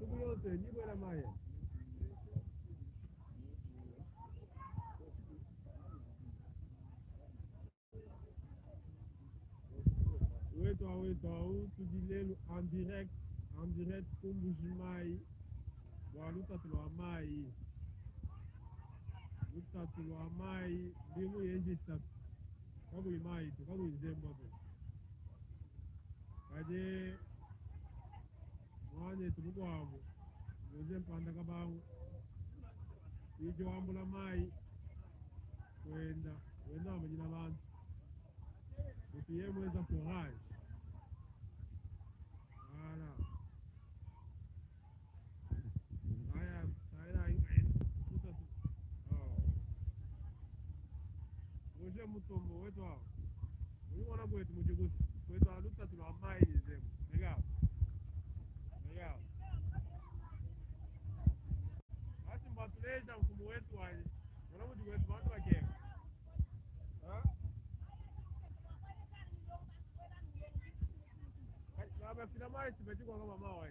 Nsubu yonso nibuela mayi. Wetu wetu au tudi lelu en direct, en direct ku Mbuji-Mayi bua lutatu lua mayi, lutatu lua mayi mbingu yenji isatu kakuyi mayi to, kakuyi nzembua to. Kadi muanetu mukuabu Jose Mpanda Kabangu udi wambula mayi wenda wenda wamanyina bantu utuye mwenza forage. Voilà. Haya, haya, oh. Roger Mutombo wetu hao. Uliona kwetu mujigusi. Kwetu alutatu lwa mayi nzemu. Legal. Legal. Basi mbatuleja mfumo wetu waje. Mwana mujigu wetu bantu bakenga. Ha? Bafila mayi sibachikwa kama mawa.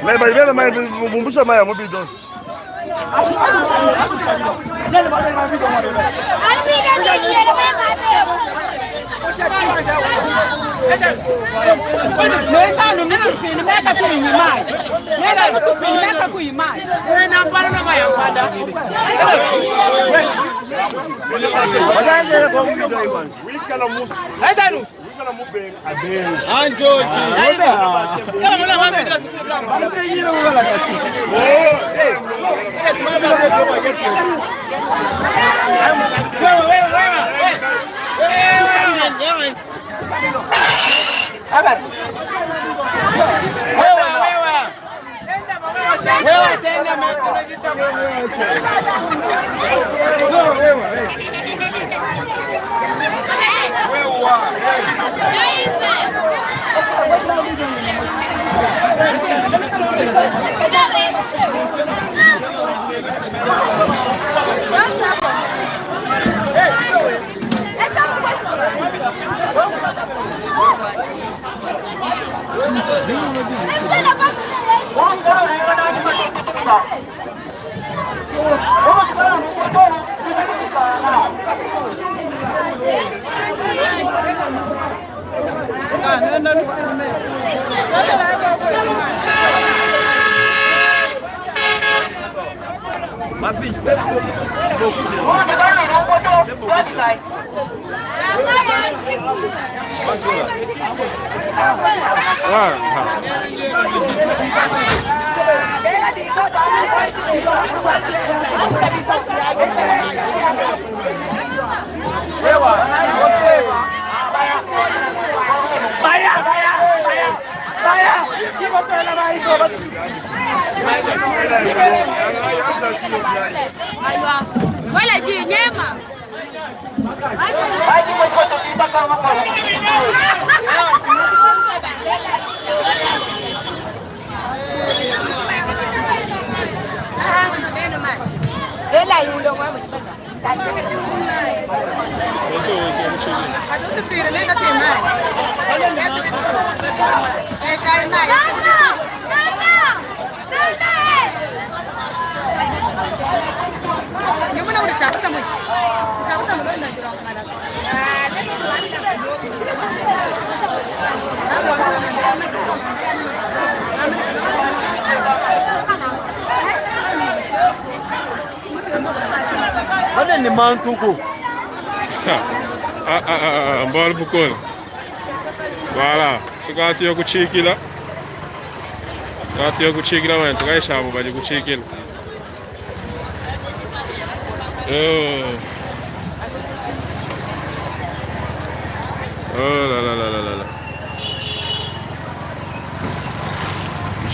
Mais balibela mai bumbusha mai ya mobidons. Wikala musu. Wikala mubeng abeng. Ni mantuku. Ah, ah, ah, ah, mbali bukola. Voilà, tukati kuchikila. Tukati kuchikila wena tukaishabo bali kuchikila. Oh. Oh là là là là là là.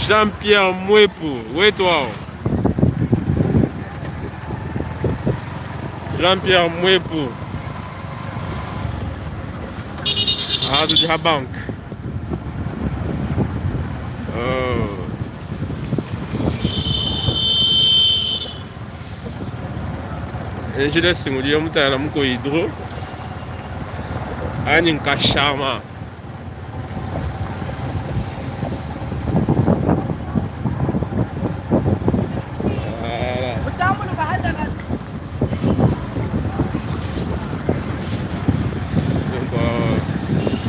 Jean-Pierre Mwepu, wetu hao. Jean-Pierre Mwepu. Ah, do de Bank. Oh. Enjile singuliyo mutala muko hydro. Ani nkashama. Voilà.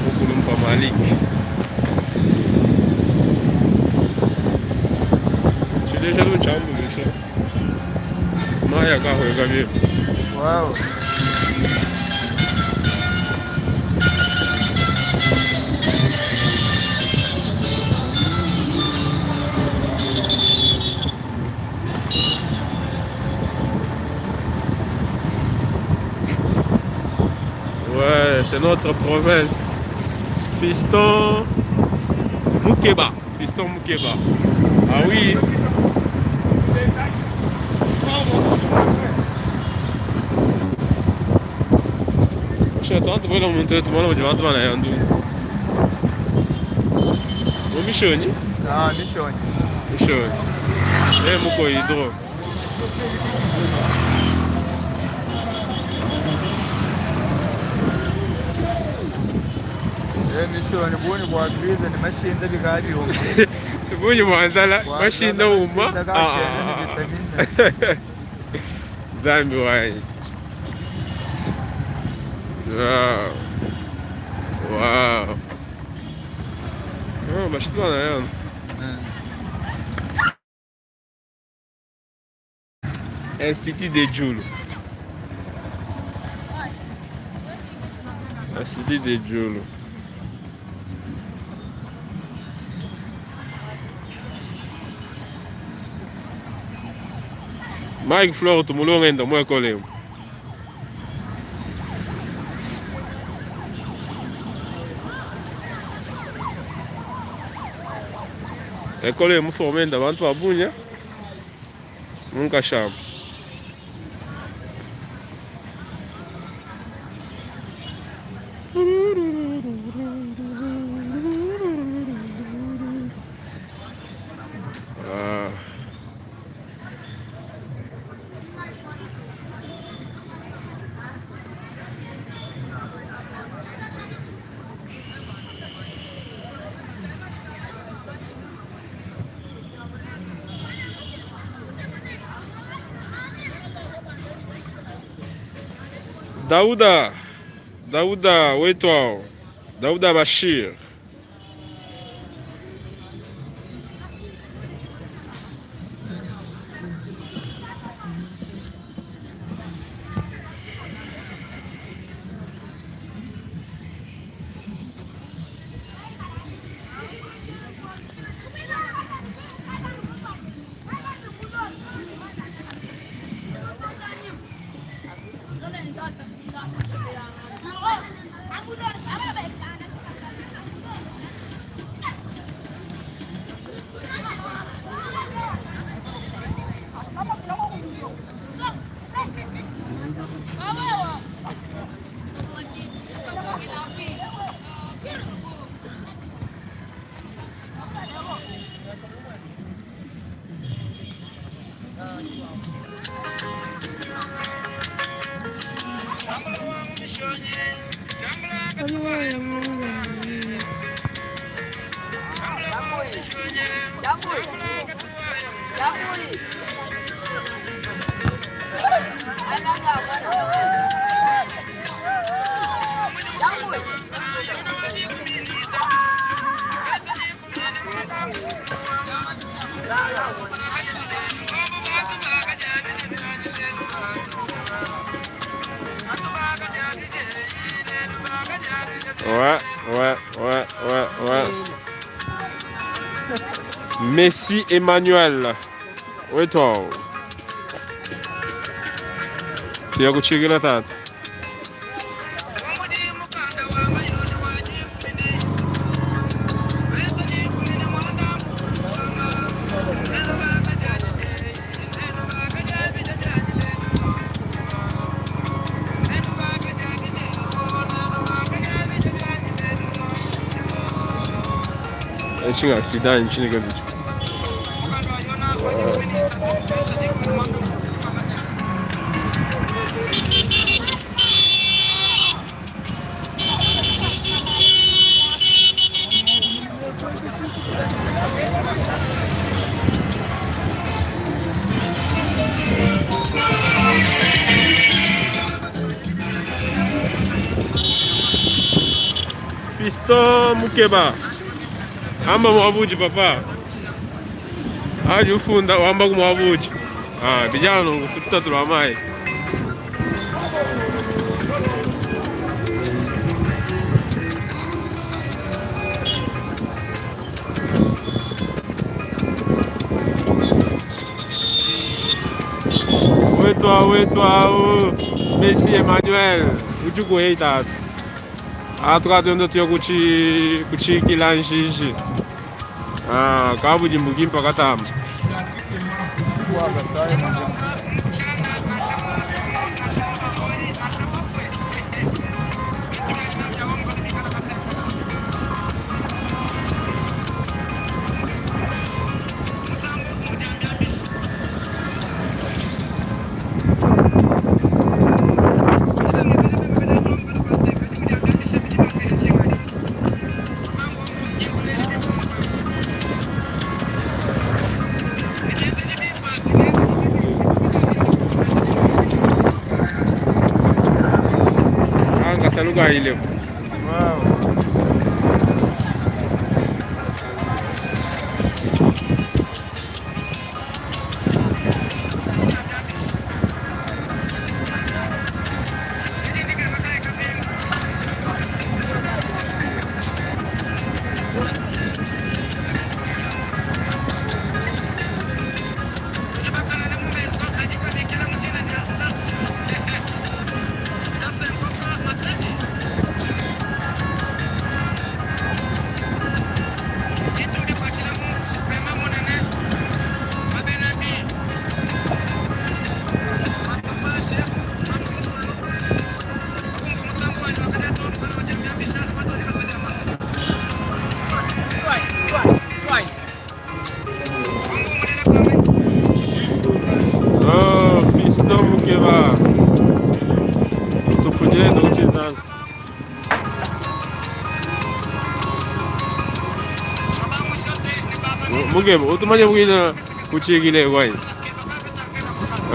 Mukulumpa Malik. Chile cha lumchambululisha. Maya kahweka vipi? Wow. Ouais, c'est notre province. Fiston Mukeba. Fiston Mukeba. Ah oui. Poxa, tanto vou muito tomando de volta na yandu. O Michoni? Ah, Michoni. Michoni. É muko hydro. Eh, Michoni buni bwa krize ni mashinda bikali uma. Bunyi mwanzala mashinda uma. Ah. Zambi wai. Wow. Wow. Oh, mashinda na yan. Institut de Julu. Institut de Julu. Mike Flor tumulonga enda mwekole. Ekole muformenda bantu babunya munkashamba. Ah. Daouda, Daouda, wetu Daouda Bashir. Ouais, ouais, ouais, ouais, ouais. Messi Emmanuel. Wetu Tuya kuchikila tata. Tinha accident, tinha que Fiston Mukeba. Amba mwabuji papa. Aje ufunda wamba kumwabuji. Ah, bijana ngufuta tulamayi. Wetwa wetwa Messi Emmanuel ujukuye itatu. Atukatondo tuyo kuchi kuchikila nshishi. Ah, kabudi mugimpa katamba. Anga saluka ile. Wow. Oh, Fiston Mukeba. Tufundile ndokuchizanza. Mukeba, utumanye bwina kuchikile kwai.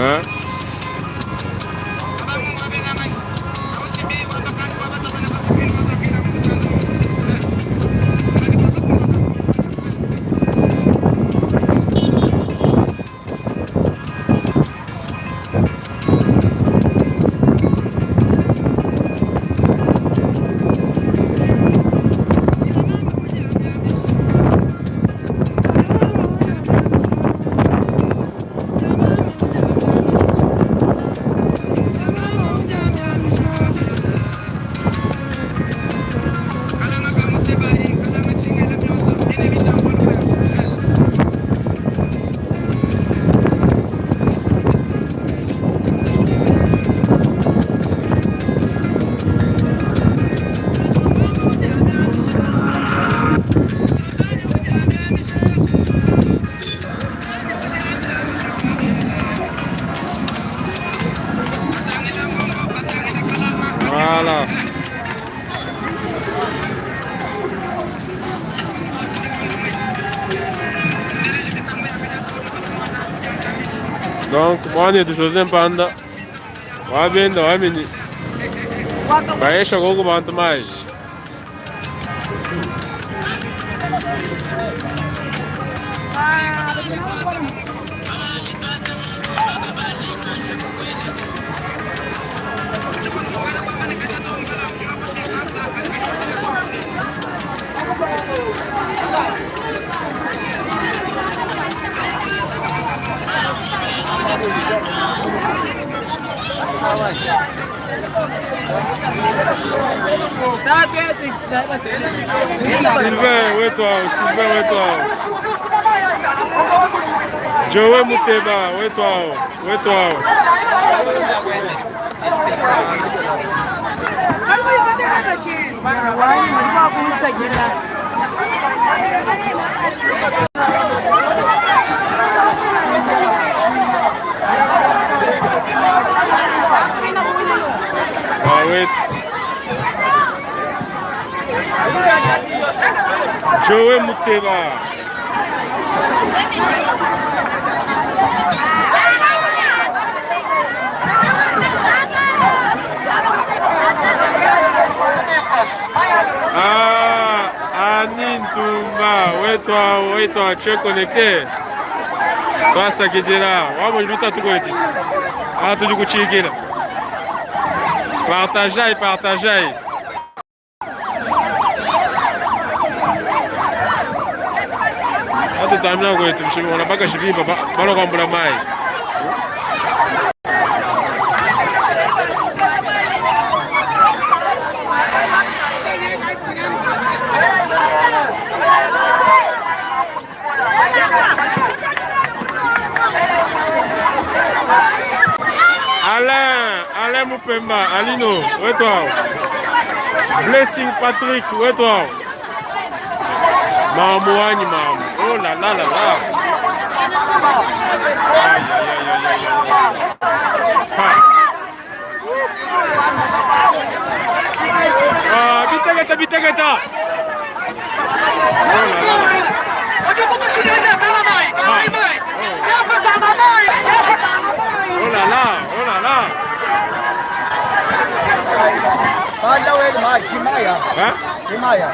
Eh? Donc mwanetu Jose Mpanda wabenda wamini baesha gogo bantu mai. Sylvain wetu awo, Sylvain wetu awo. Joe Muteba wetu awo, wetu awo. Ah, wetu. Joe Muteba. Ah, Anine Tumba, wetu awo, wetu awo, tu es connecté. Twasakidila, wamujibita tukweti. Ah, tudi kuchikila. Partajai, partajai. Atutamina kwetu, wanabaka shibimba balokwambula mai. Alain, Alain Mupemba, Alino, wetu awo. Blessing Patrick, wetu awo. Mamu wanyi mamu. Oh la la la la. Aïe, aïe, aïe, aïe, aïe, aïe. Ha. Ah, bitegeta, bitegeta. Oh la la la. Oh là là, oh là là. Panda wewe maji kimaya. Hein? Kimaya.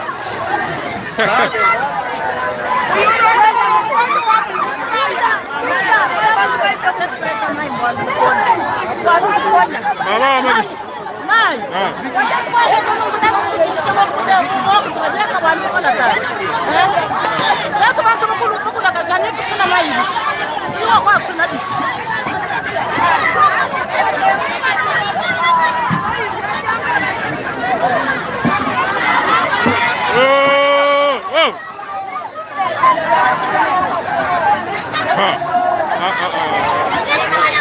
Mama, mama. Ah. Oh, oh. Ah. Ah, ah, ah.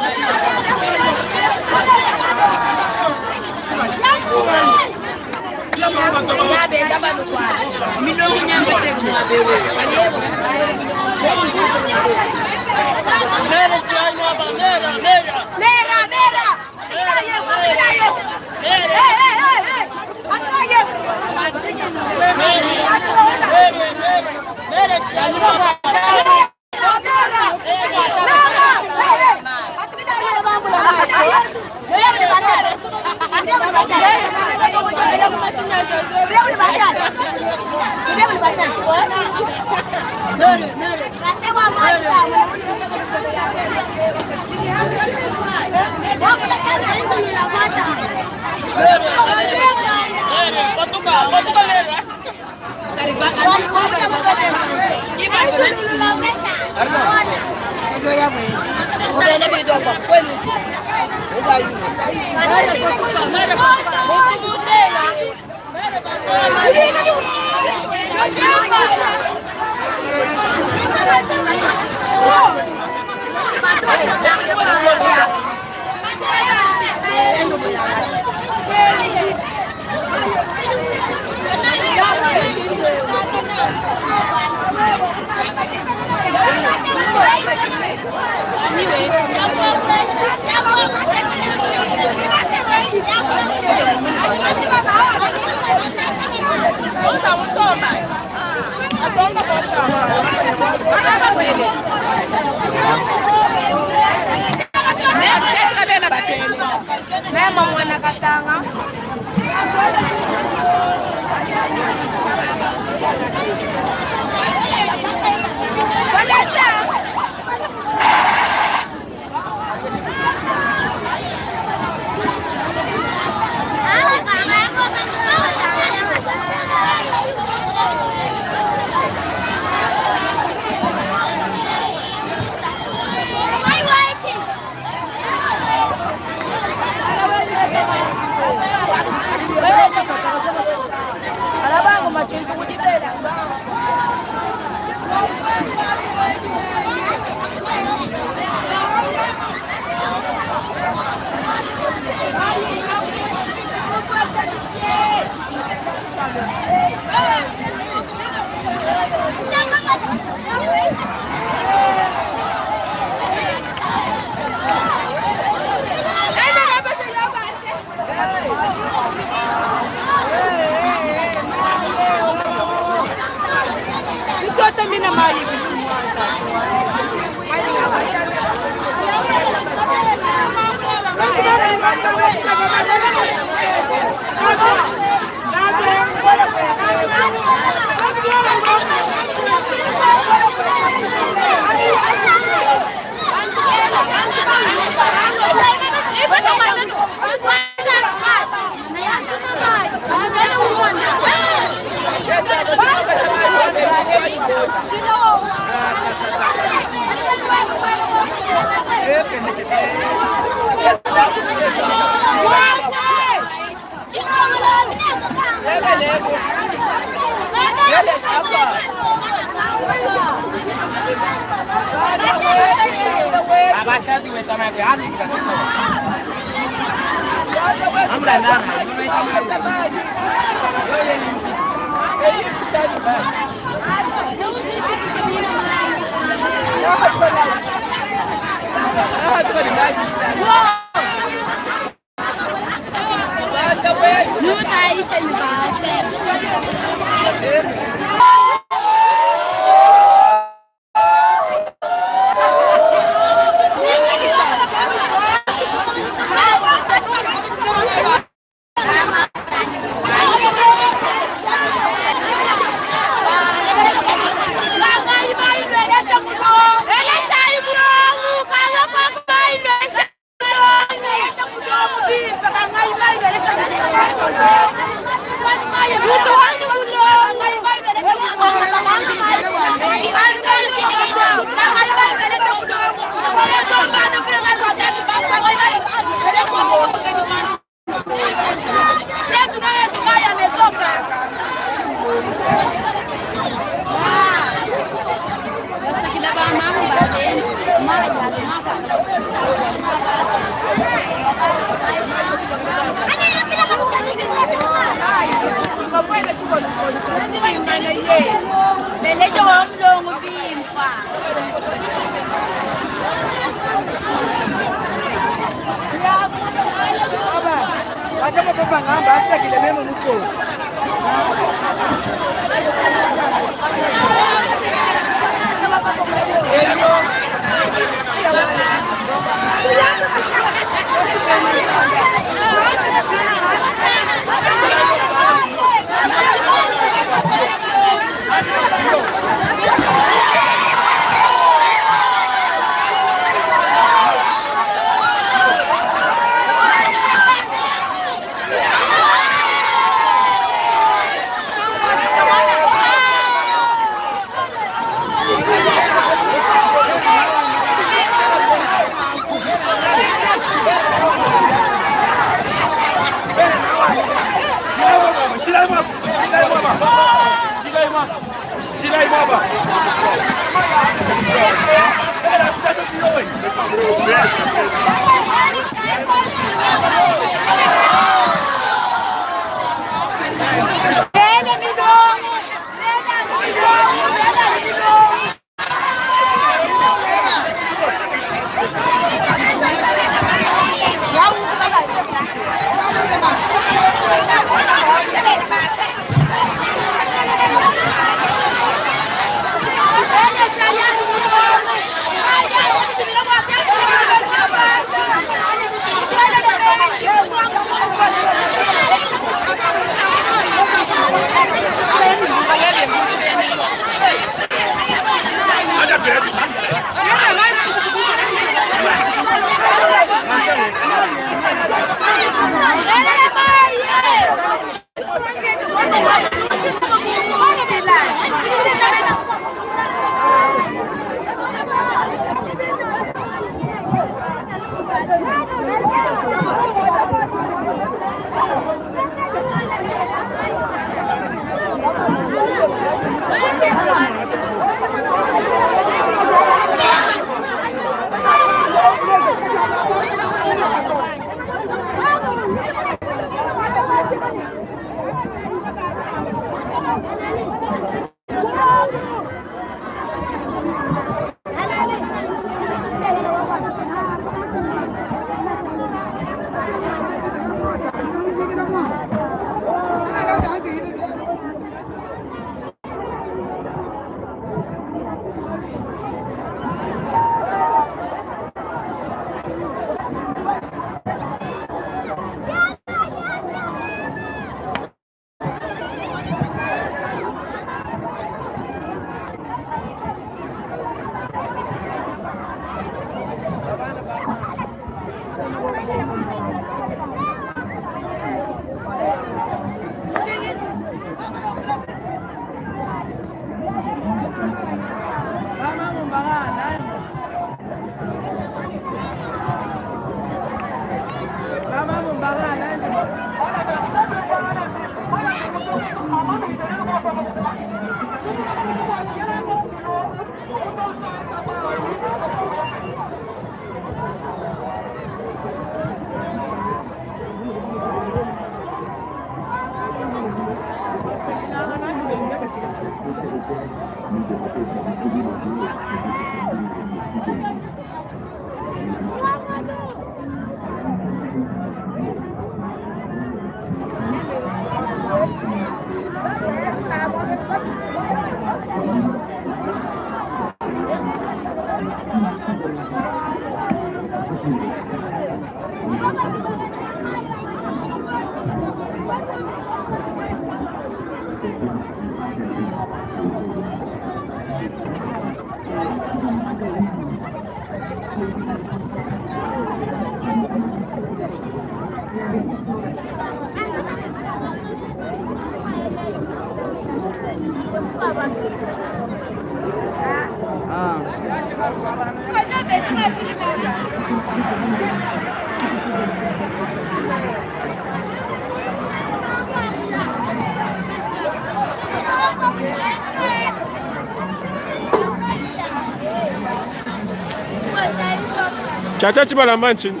Chacha Tshibalamba ntshinyi?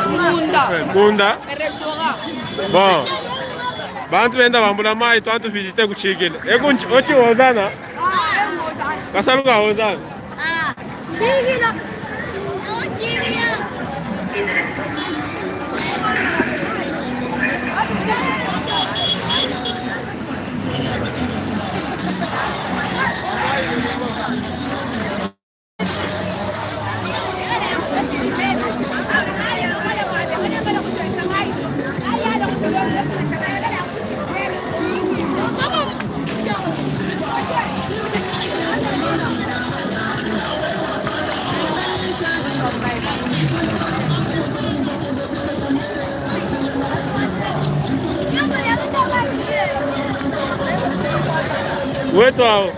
Ngunda. Ngunda. Restaurant. Bon. Bantu benda bambula mayi twantu visite kuchikile. Eku ochi wozana. Kasaluka wozana. Ah, chikila. Chikila. Wetu hao.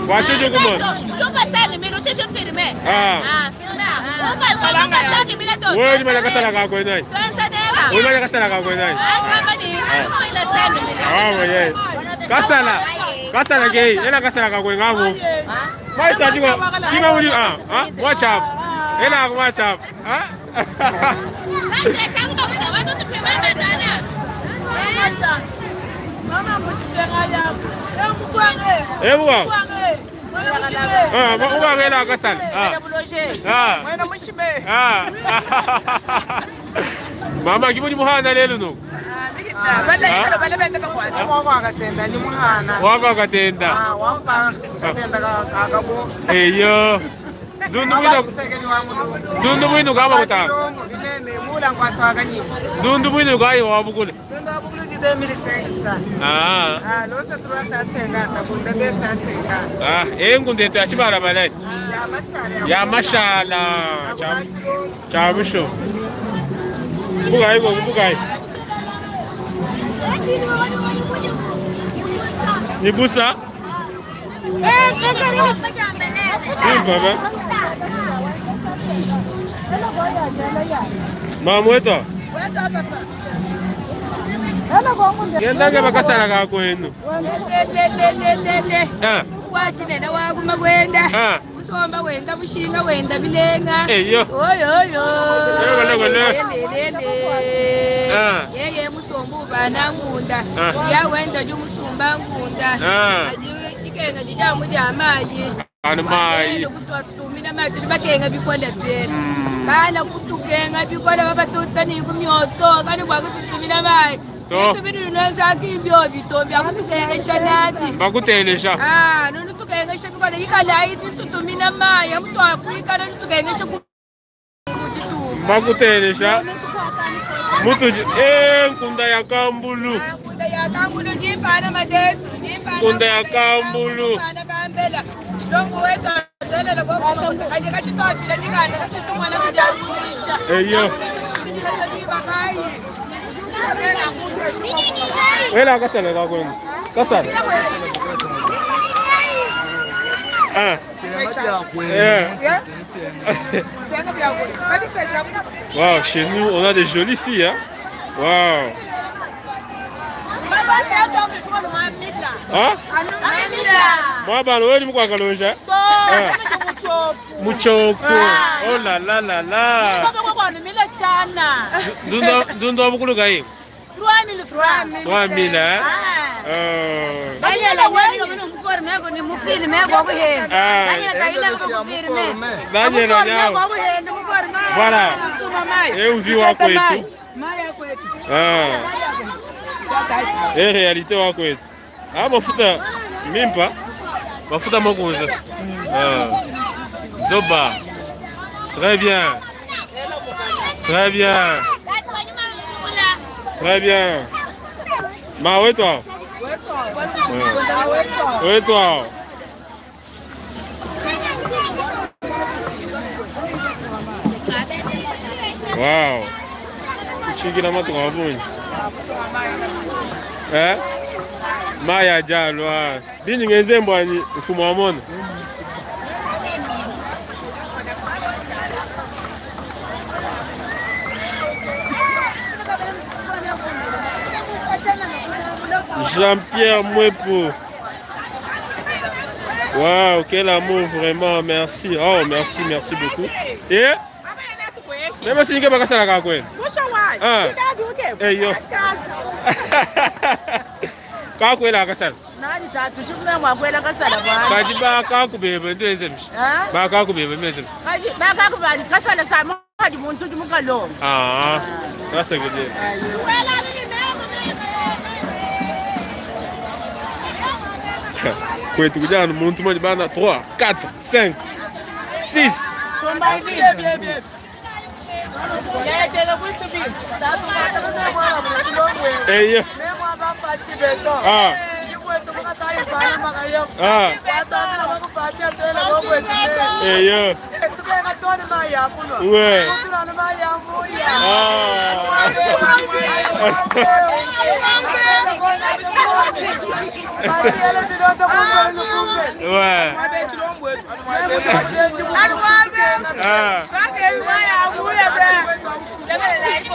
Wachuju kumona. Ah. Wewe uli malakasala kako nai. Uli malakasala kako nai. Ah, wewe. Kasala. Kasala ke, ela kasala kako ngamu. Maisa chiko, kima uli ah, ah, watch up. Ela watch up. Ah. Ewa. Ah, ukangela kasala. Ah. Ah. Ah. Mama kibudi muhana lelo no. Waka katenda. Eyo. Dundu mwino kama kuta. Dundu mwino kai wa bukule. Ah. Ah, engunde ya chibara balai. Ya mashala. Chamusho. Bugai go bugai. Ni busa? Baba. Mamu wetu. Yendange bakasala ka kwenu. Ah. Wachinene waguma gwenda. Ah. Musomba wenda mushinga wenda bilenga. Eyo. Oyo oyo. Lele, lele. Lele. Ah. Yeye musomba ubana ngunda. Ah. Ya wenda ju musumba ngunda. Ah. Aji chikenga chijamu ja maji. Anu mai. Kutumina maji tuli bakenga bikola fye. Bana kutukenga bikola babatutani kumyoto kani bwa kututumina maji. To. Bintu binu nonza kimbyo bitombi akutukengesha nabi. Bakutelesha. Ah, nunu tukengesha bikola ikala tutumina mayi amutu akuikala nutukengesha ku Bakutelesha. Mutu eh nkunda ya kambulu. Nkunda ya kambulu jimpana madesu jimpana. Nkunda ya kambulu. Jimpana kambela. Longo wetu adolela kwa kaje kachitosile mikanda kachitumwana kujafundisha. Eyo. Wela kasala ka kwenu. Kasala. Ah. Yeah. Wow, chez nous, on a des jolies filles, hein. Wow. Hein? Moi, bah, ouais, ni kalonja. Muchoko. Oh là là là là. Dundo dundo bukulu kai. 3000 francs. 3000 hein. Voilà. Et on vit wa kwetu. Ah. Et réalité wa kwetu. Ah, mafuta mimpa. Mafuta makunza. Ah. Zoba. Très bien. Très bien. Très bien. Ma wetu. Wetu. Wow. Kuchikila matuku a bungi. Eh? Maya jalwa. Bini ngenze mbwanyi mfumo wa mona. Jean-Pierre Mwepo. Waouh, quel amour vraiment. Merci. Oh, merci, merci beaucoup. Et Même si nge bakasala ka kwena. Ah. Eh yo. Ka kwela akasala. Nani tatu chikume mwakwela kasala bwana. Kaji ba ka kubebe ndwenze mshi. Ba ka kubebe ndwenze. Kaji ba ka kubali kasala sama hadi muntu ndi mukalonga. Ah. Sasa kuje. Kwetu kujana muntu mmoja bana 3 4 5 6 Eyo. Ah. Ah. Eyo. Ouais. Ah. Ouais. Ah.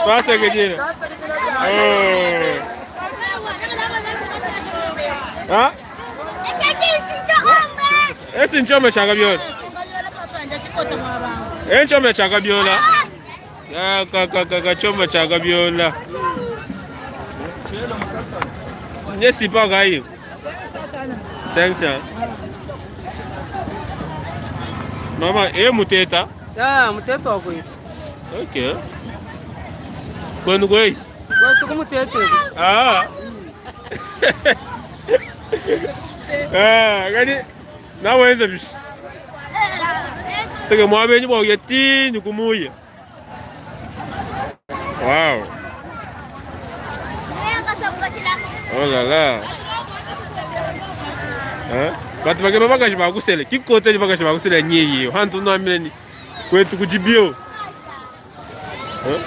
Passa, Guedinho. Oh. Ah? Esse nchome chakabiola. Enchome chakabiola. Ah, ka ka ka ka choma chakabiola. Nesse paga aí. 500. Mama, e muteta? Ah, muteta wakwetu. Okay. Kwenu kwezi? Kwetu kumutete. Ah. Ah, gani nawenza bishi. Seke mwabenyi bwa tini kumuya. Wow. Oh là là. Hein? Batu bakeba bakaji bakusele. Kikote bakaji bakusele nyeyi. Hantu namile kwetu kujibio. Hein?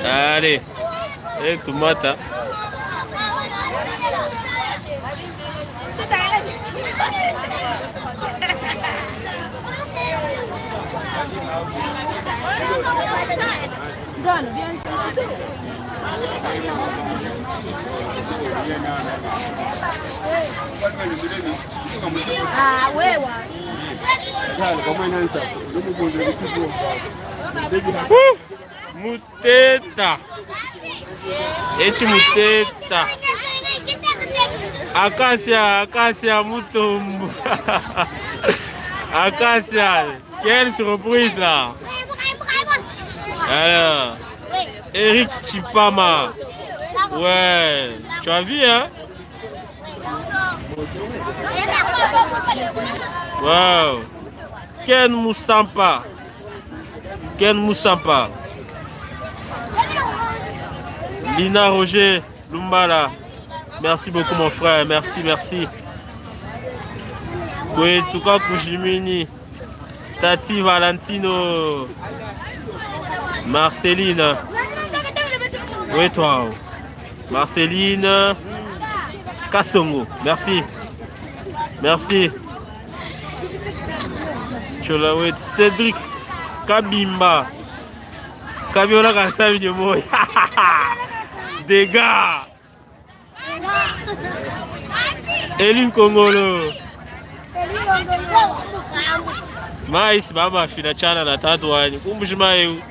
Allez. Eh tumata. Ah, wewe. Muteta. Eti muteta. Acacia, Acacia Mutombo. Acacia, quelle surprise là. Alors, Eric Chipama. Ouais, tu as vu hein? Wow. Ken Moussampa. Ken Moussampa. Lina Roger Lumbala. Merci beaucoup mon frère, merci, merci. Kwetuka Kujimini. Tati Valentino. Marceline. Oui toi. Marceline Kassongo. Merci. Merci. Cholawet. Cédric Kabimba. Kabiola Kassami de moi. Dégâts. Elim Kongolo. Mais baba fina chana na tatu wanyu kumbushima eu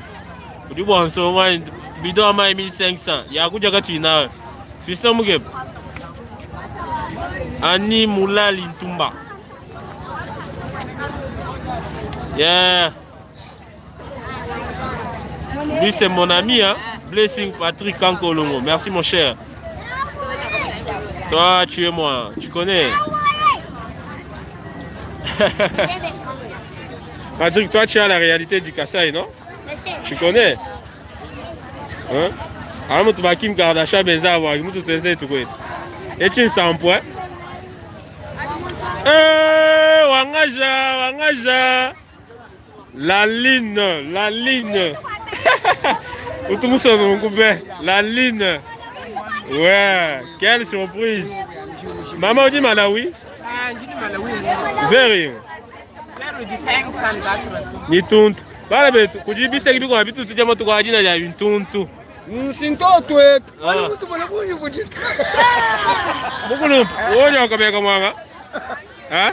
udi bwa nsonga bidon ya mai 1500 yakuja kati nawe Fiston Mugeb Annie Moulali Ntumba. Yeah. Lui c'est mon ami hein. Blessing Patrick Kankolongo. Merci mon cher. Toi tu es moi, tu connais. Patrick, toi tu as la réalité du Kasaï, non? Tu connais? Hein? Alors, tu vas Kim Kardashian benza avoir, tu te tu connais. Et tu es point. Eh, wangaja, wangaja. La line, la line. Utu musongo nunku be. La line. Ouais, quelle surprise. Maman udi Malawi? Ah, ndidi Malawi. Very. Very di 504. Ni tuntu. Bana betu, kudi biseki bikwa bitutu dia matuku a dina dia bintuntu. Nsintoto etu. Ah. Mutu mwana bunyi bujita. Mukulu, wonya wakabeka mwanga. Ha?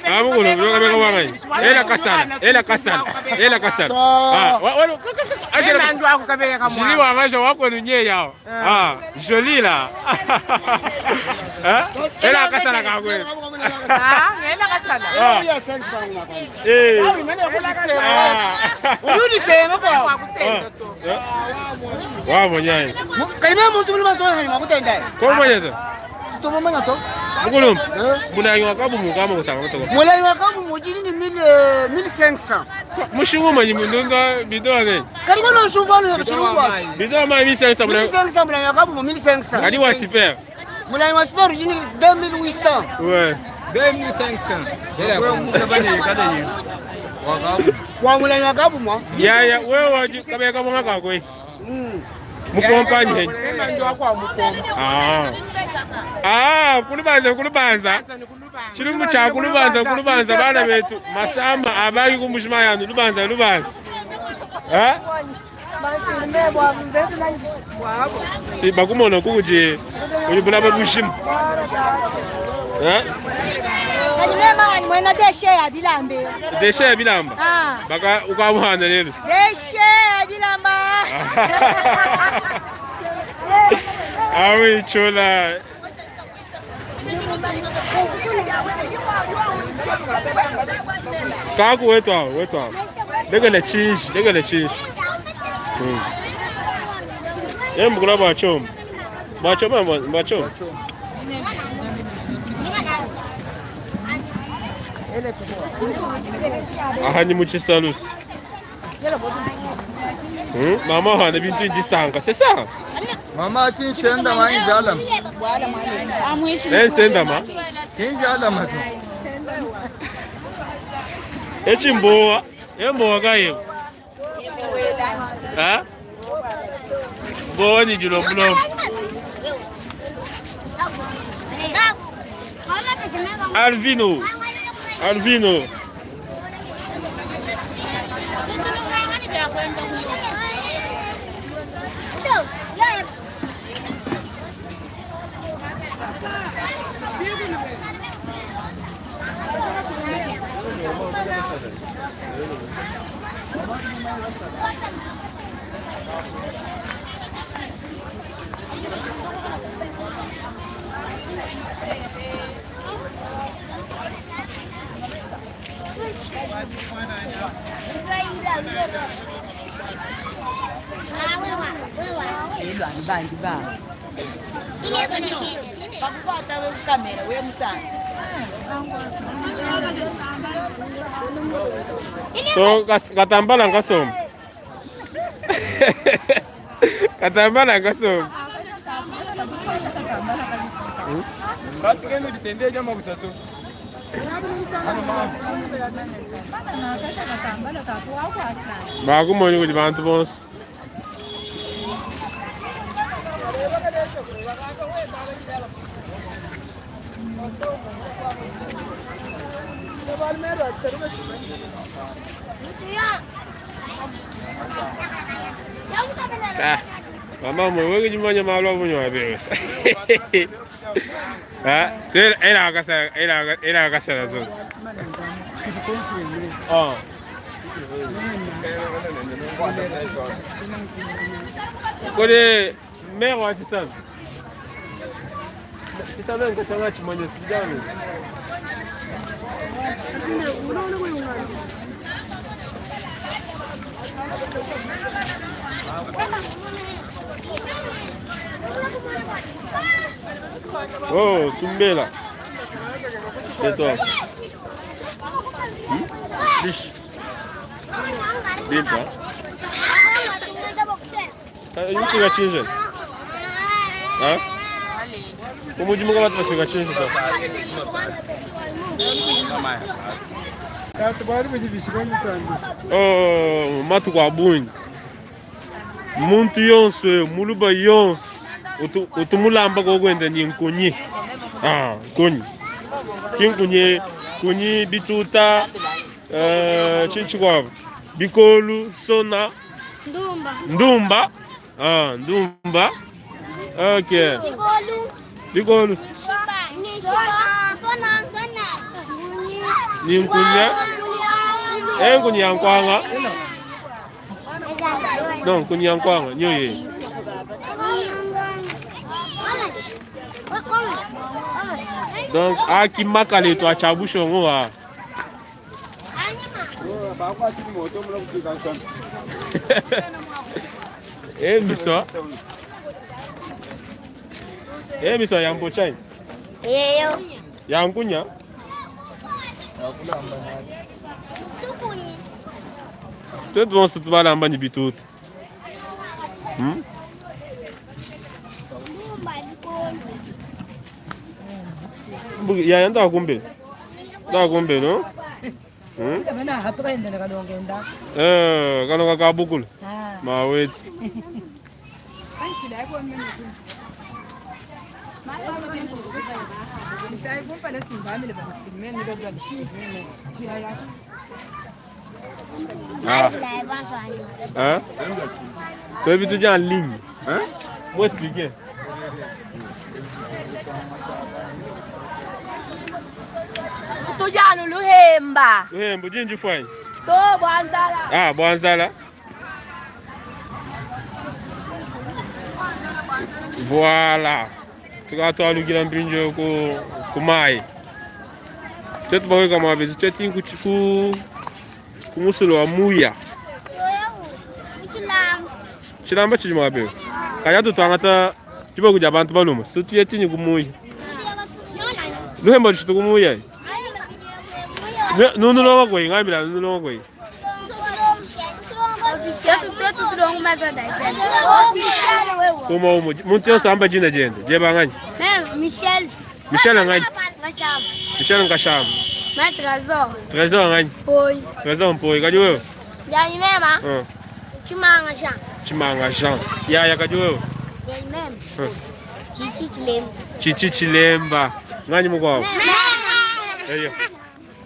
Ah, mukulu, wakabeka mwanga. Ela kasala, ela kasala, ela kasala. Ah, wa wa Ela ndu akukabeka Joli mwanga. wangaja wako nunye yao. Ah, joli la. Ha? Ela kasala kakwe. Ah, ela kasala. Ah. Ya 500 na. Eh. Ela kasala. Ah. Urudi sema kwa. Wakutenda to. Wa mwenyewe. Kalima muntu mulima to na makutenda. Ko mwenyewe. To mama na to. Mukulu. Munangi wakabu mukama kutanga kutanga. Mulai wakabu mujini ni 1500. Mushingu manyi mundunga bidoa ne. Kalima no shuvano ya chirungwa. Bidoa ma 1500 munangi. 1500 mulai wakabu mu 1500. Kadi wa super. Mulai wa super jini 2800. Ouais. 2500. Wa mulai wakabu mwa. Ya ya wewe waji kabeka mwanga kakwe. Mukompanye henyi. Ela ndu akwamukomba. Ah. Ah, kulubanza kulubanza. Chilumbu cha kulubanza kulubanza bana betu. Masamba abali kumbushima yanu lubanza lubanza. Eh? Si bakumona kukuti uli bulaba bushima. Eh? Kadi mema wanyi mwena deshe ya bilambe. Deshe ya bilamba. Ah. Baka ukamuhana lelo. Deshe ya bilamba. Ah oui, chola. Kaku wetu hao, wetu hao. Ndege la chinji, ndege la chinji. Yeye mkula bachom. Bachom bachom. Aha ni muchisalus. Mama hana bintu ndisanka, c'est ça? Mama chin shenda ma injalam. Eh senda ma. Injalam tu. Echimbowa, embowa kaye. Ha? Bowa ni julomulom. Alvino. Alvino. So katambala nkasoma. Katambala nkasoma. Katikendo jitendee jama kutatu. Bakumoni kuti bantu bonse. Ah, mama mwe weke jimanya malwa bunyo abewesa. Ah, ela akasa ela ela akasa zo. Ah. Kode mère wa tisana. Tisana nkachanga chimanya sijani. Oh, tumbela. Et toi? Bish. Bimpa. Yusuka chinje. Ha? Umujimu kama tunasuka chinje to. Tatu bualu budi bishika mutambi. Oh, matuku a bungi muntu yonso muluba yonso utu, utu mulamba kokwenda ni nkunyi ah, nkunyi ki nkunyi kunyi bituta uh, tshintu tshikuabu bikolu sona Ndumba. ndumba ah, ndumba ok Bikolu. bikolu Nishiba. Nishiba. Sona. Sona. ni nkunya eh, nkunyi ya nkwanga non nkunyi ya nkwanga nyoye donc akimakala etu achabushongo wa emiso emiso yambochai Yeyo. yankunya Tukunyi. twetu bonso tubalamba ni bitutu hmm? Ndumba bikolu. Yaya ndakumbe ndakumbe no hmm? Eh, kano kakabukula maweti Ah. Hein? Tu as vu tout en ligne. Hein? Moi expliquer. Tujana luhemba. Luhemba jinji fwai. To bwanzala. Ah, bwanzala. Voilà. Tukatwalukila mpinjo ku kumai. Tetu baweka mwabe teti ku ku kumusulo wa muya. Chilamba chili mwabe. Kaya tutangata tibo kuja abantu baluma. Sutu yetinyi kumuya. Luhemba lushitu kumuya. Nunu longa kwe ngambila nunu longa kwe. Kuma umu muntu yonse amba jina jende. Jeba ngani? Michel. Michel ngani? Ngashamba. Michel Ngashamba. Ma Trésor. Trésor ngani? Poi. Trésor Mpoi kaji wewe? Yani mema. Chimanga Jean. Chimanga Jean. Ya ya kaji wewe? Yani mema. Chichi Chilemba. Chichi Chilemba. Ngani mkwao? Mema. Eyo.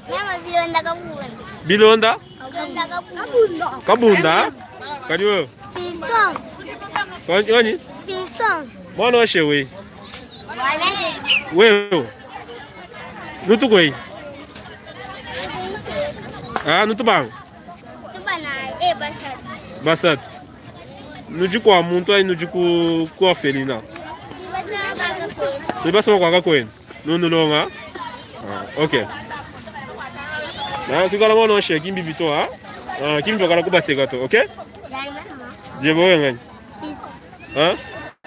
Mema Bilonda Kabunda. Bilonda? Bilonda Kabunda. Kabunda? Kaji wewe? Fiston. Ngani? Fiston. Mwana wa shewe. Wewe. Nutu kwe? Ah, nutu bang. Tubana eh basat. Basat. Nuji kwa muntu ai nuji ku ku orphelinat. Ni basama kwa kwenu. Nunu longa. Ah, okay. Na kikala mwana wa shewe kimbi bito ha? Ah, kimbi bakala kubaseka to, okay? Jebo wewe ngani? Fils. Ha?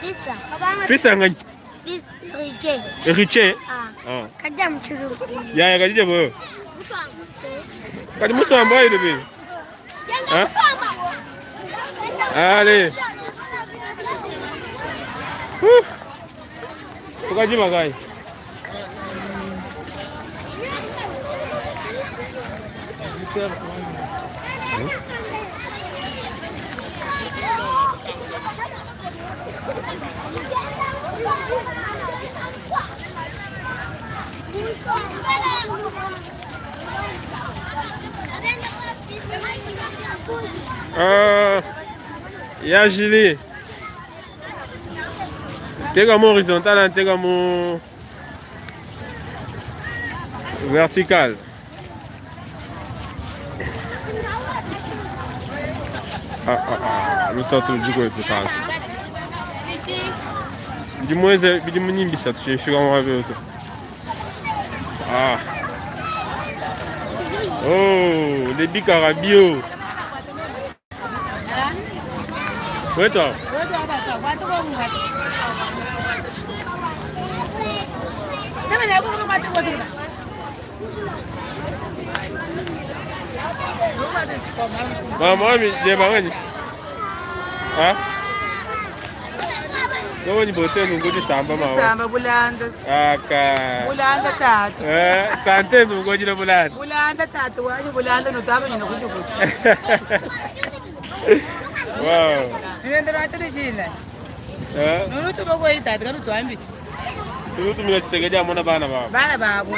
Fils. Fils ngani? Fils Riche. Riche? Ah. Ah. Kaja mchuru. Ya ya kaji jebo wewe. Kadi musamba ile bi. Ha? Allez. Tukajiba kai. Ya Julie. Tega mo horizontal, tega mo vertical. Ah ah ah, lutatu jiko tutatu. Bidi bidi munyimbisa tushifika mwabe uto. Ah. Oh, les bicarabio. Weto. Mama, mi je bangani. Ha? Wewe ni bote nungu disamba mawa. Disamba bulanda. Aka. Bulanda tatu. Eh, sante nungu jina bulanda. Bulanda tatu wanyu bulanda nutaba nyina kujukutu. Wow. Nilendera atele jina. Eh? Nunu tuba kwa itatu kanu tuambichi. Tunutumira Tshisekedi amona bana babo. Bana babo.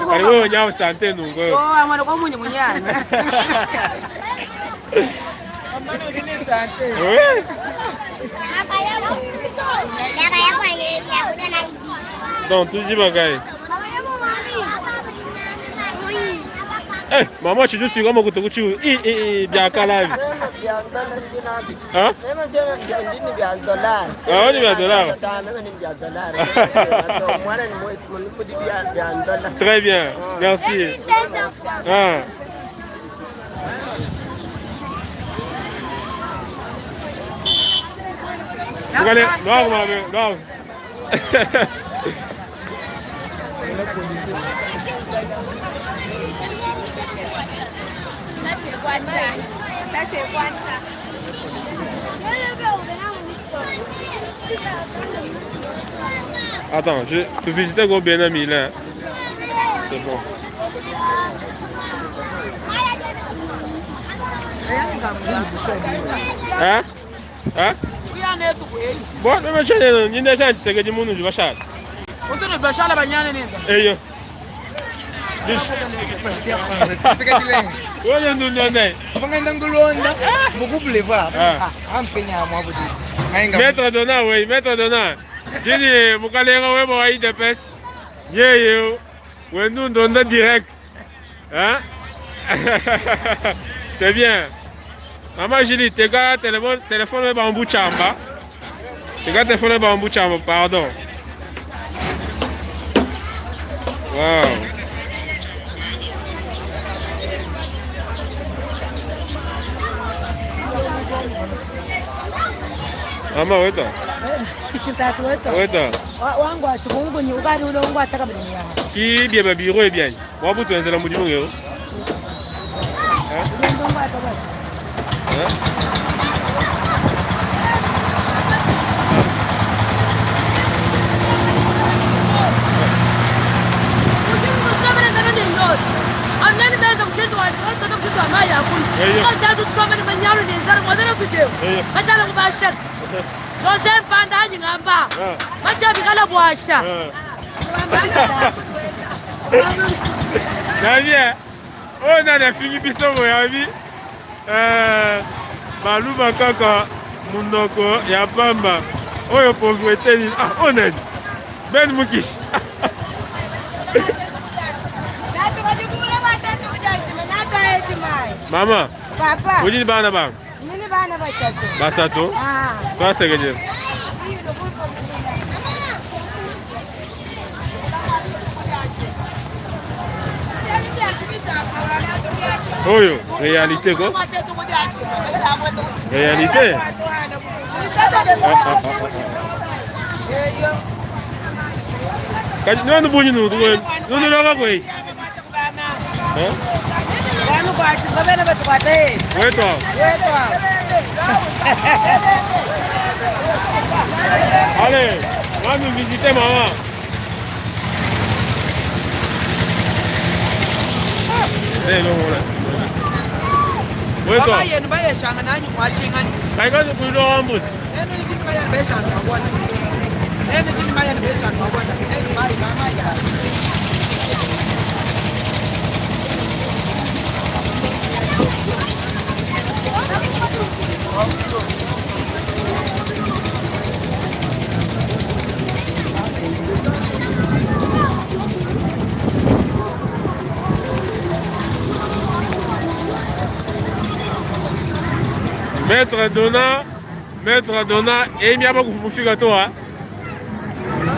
Kali wewe nyawo sante nungu. Oh, amona kwa munyi munyana. Amana uri sante. Oui. Donc, tu dis bagaille. Eh, maman, tu suis comme kutokuchu. I i i biakala. Hein? Ah, ni bia dollar. Très bien, merci. Ah. Regardez, noir, maman, noir. Ça c'est quoi ça? Ça c'est quoi ça? Attends, je te visitais gros bien ami là. C'est bon. Hein? Hein? Bon, mais je ne sais pas si c'est que du monde du bachar. Utu bashala banyane neza. Eh yo. Wewe ndo ndio Vangenda ngulonda muku boulevard. Ah. Ah, ampenya mwa budi. Maître Dona, oui, Maître Dona. Jini mukalenga webo wa IDPS. Yeye wendu ndonda direct. Hein? C'est bien. Maman Julie, tega téléphone téléphone weba mbu chamba. Tega téléphone weba mbu chamba, pardon. Wow. Mama weta. Tatu wetu. Weta. Wangu achikungu ni ukari ule wangu ataka bini ya. Ki bien ba bureau bien. Wabu tuenzela mudimu ngeo. Hein? Hein? Jose Mpanda anyingamba. Machabikala bwasha. Nabi, oyo nani afingi biso boye abi baluba kaka munoko ya pamba oyo pauvreté nini ah oyo nani Ben Mukishi. Mama, Papa. ujini bana bangu Nini bana batatu? basatu Ah. twasegeje oyo réalité ko réalité. Kadi nonu bunyi nu nunu loka kwei. Hein? Wanu kwa chibabena batu kwa te. Weto. Weto. Allez, va nous visiter maman. Eh non voilà. Weto. Baba yenu bayeshanga nanyu mwashingani. Kaika kuilo ambut. Nenu ni chini baya beshanga mabwana. Nenu chini baya beshanga mabwana. Nenu mai mama ya. Maître Donna, Maître Donna, et il y a beaucoup de choses toi.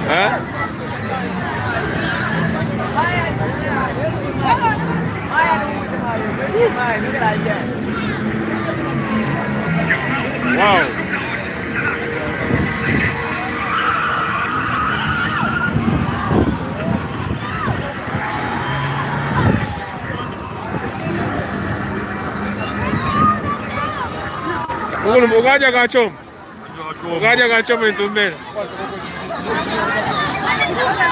Hein? Wow. Ukulu ukaja kachom. Ukaja kachoma intumbela.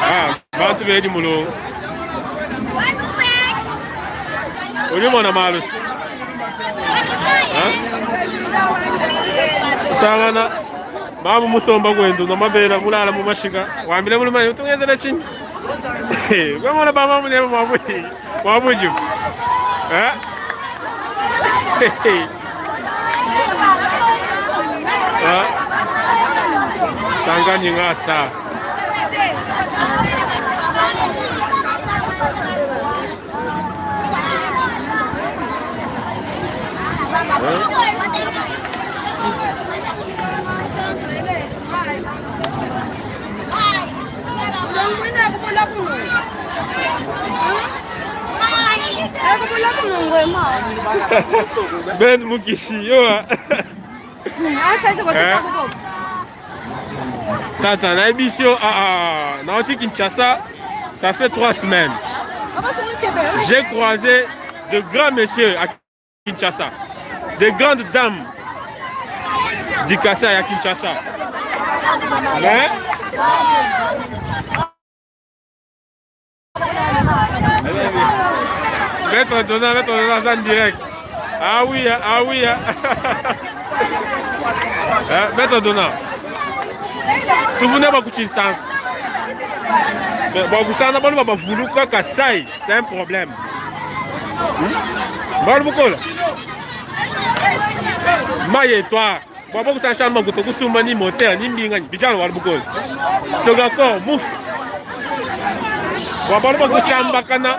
Ah, bantu bedi mulongo. Uli mwana malusi. Usangana mamu musomba kwendu nomabela mulala mumashika wambile mulumani utungezela chini kwamona bamamu nemo mwabujibu sangani ngasa Ben Mukishi, yo. Tata, nayebi yo, ah, ah, nauti Kinshasa, ça fait 3 semaines. J'ai croisé de grands messieurs à Kinshasa, de grandes dames du Kassai à Kinshasa. Mais Maître Donat, Maître Donat, en direct. Ah oui, hein, ah oui. Hein. Hein, Maître Donat. Tuvune bakuchinsansi. Bakusana bano bavuluka Kasai, c'est un problème. Balo bukola. Maye toi. Babo kusasha makuto kusumba ni moteur ni mbinga ni bijana wal bukola. Sogakor mouf. Babo bakusambakana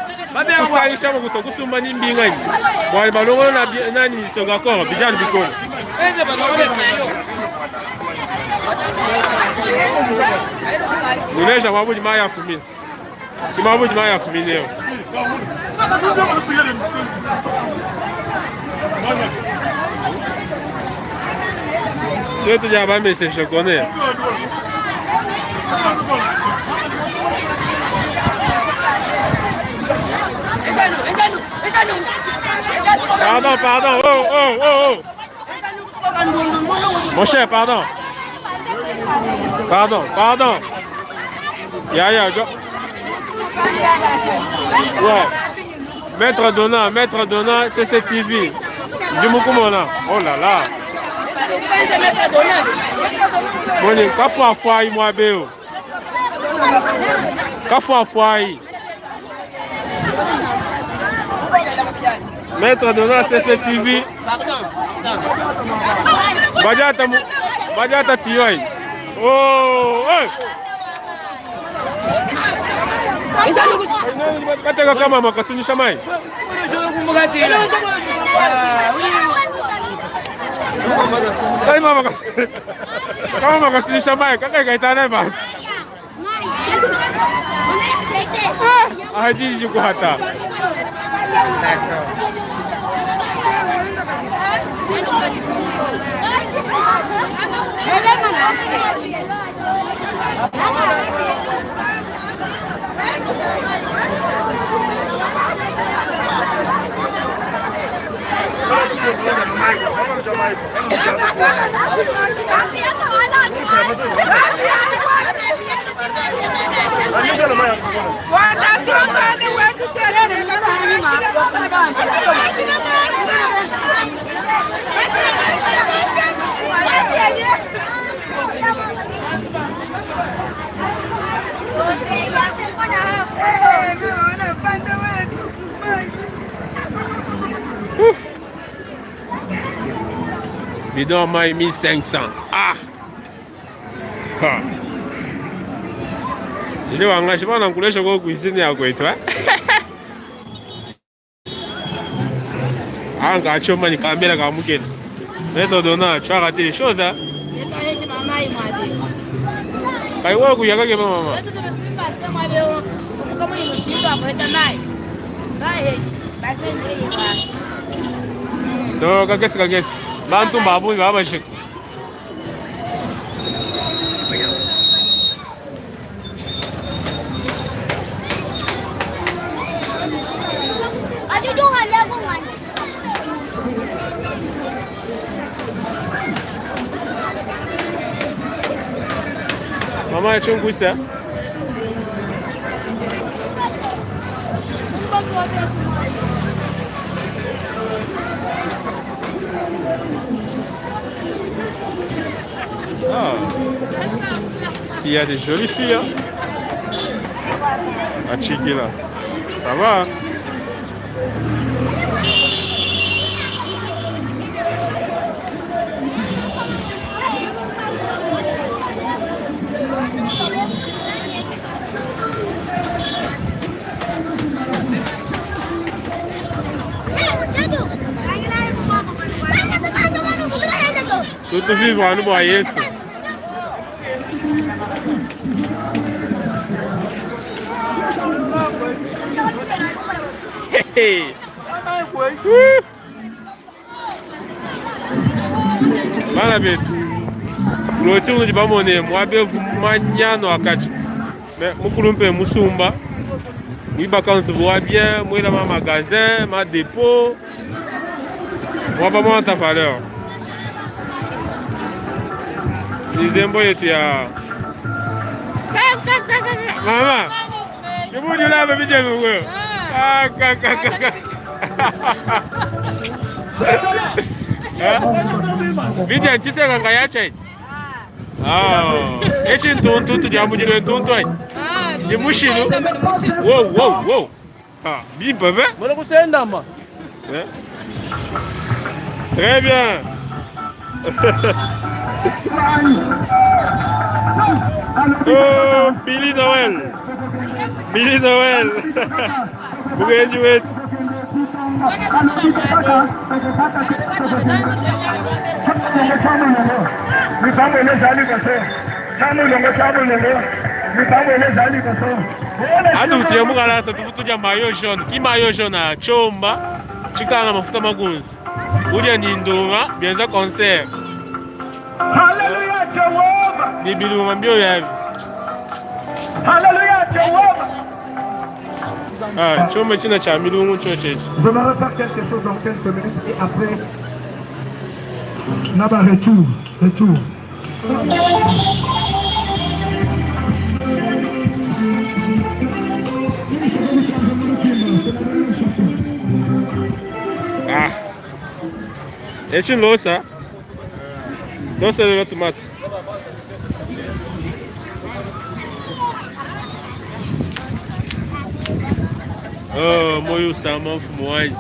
kusangisha makuto kusumba ni mbinga ni. Bwa balongo na nani Sogakor bijana bikola. Nuleja mabuji maya fumina. Mabuji maya fumina yo. Je te dis, ah, mais c'est je connais. Pardon, pardon. Oh, oh, oh, oh. Mon cher, pardon. Pardon, pardon. Ya, ya, go. Ouais. Maître Donna, Maître Donna, CCTV. Dimukumona. Oh là là. Boni, kafua fwai mwabeo. Kafua fwai. Maître Donna, CCTV. Badiata, badiata tiyoi. Oh, hey. Kateka kama makasunisha mai. Kai mama kama makasunisha mai kaka kaitana ba. Aji jukuhata. Bidon mai 1500. Ah! Ha. Ile wanga shibana nkulesha kwa cuisine ya kwetu eh? Anga choma ni kamera ka mukene. Maître Donna, tu as raté les choses hein? Kai wewe kuyakake mama. To kakesi kakesi. Bantu babu baba shik. maya chingusa. Ah. S'il y a des jolies filles, hein. À checker là. Ça va, hein? Tutu vivre anu bua Yesu. Bana betu loti unudi bamone muabevu manyano akati me mukulumpe musumba mwibaka nzubu wa bien mwela ma magasin ma dépôt mwaba mwanta valeur nizembo yetu ya mama kimujulaba bijenuwe ah, Vidian tiseka nga yacha Ah, echi ntuntu tudiambujile ntuntu ai. Ni mushilu. Wow wow wow. Ah, bimpe be. Mwana kusendama. Eh? Très bien. Oh, Billy Noël. Billy Noël. Mugenyi wetu. Atu mukalasa tuvutuja mayo jaune. Ki mayo jaune a chomba chikanga mafuta makunzi. Udia ni ndunga bienza concert. Hallelujah, Jehovah. Ni bilunga mbio yavi. Hallelujah, Jehovah. Ah, chomba china cha milungu chochechi. J'aimerais faire quelque chose dans quelques minutes et après, Naba, retour, retour. Ah. Echi losa. Losa lelo tomato. Oh, moyo sama mfumo wanyi.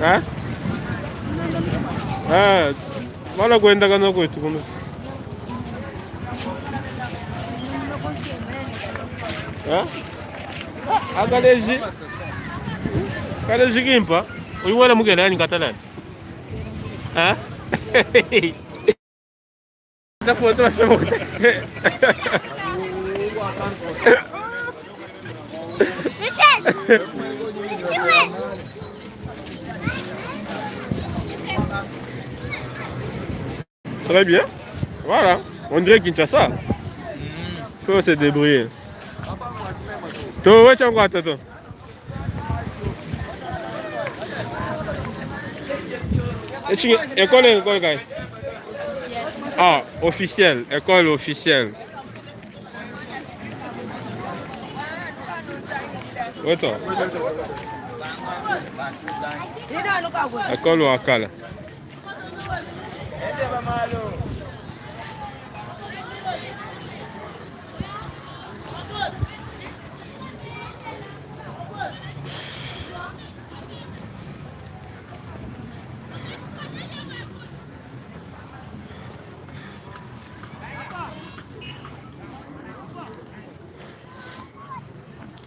Eh? Eh, wala kwenda kana kwetu kuno. Eh? Akaleji. Kaleji kimpa. Uyu wala mugela yani katalani. Eh? Da foto Très bien. Voilà. On dirait Kinshasa. Faut se débrouiller. To wacha kwa toto. École école kai. Ah, officielle, école officielle. Attends. École wakala.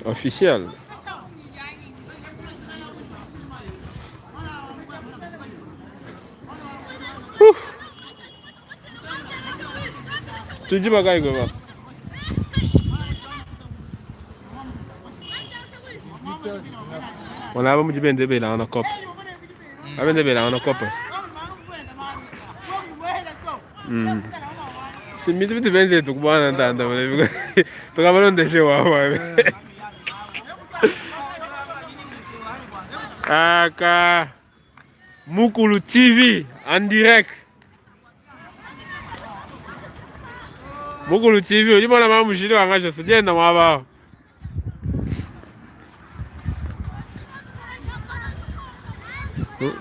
Officiel. Tudi bagay gwa. On a pas dit ben là on a cop. Abende bela on a cop. Si bintu bitu benzetu kubana ntanda tukabalondeshe wawa aka Mukulu TV en direct. Mukulu TV udi mona ma mushili wangasha sujenda mwaba.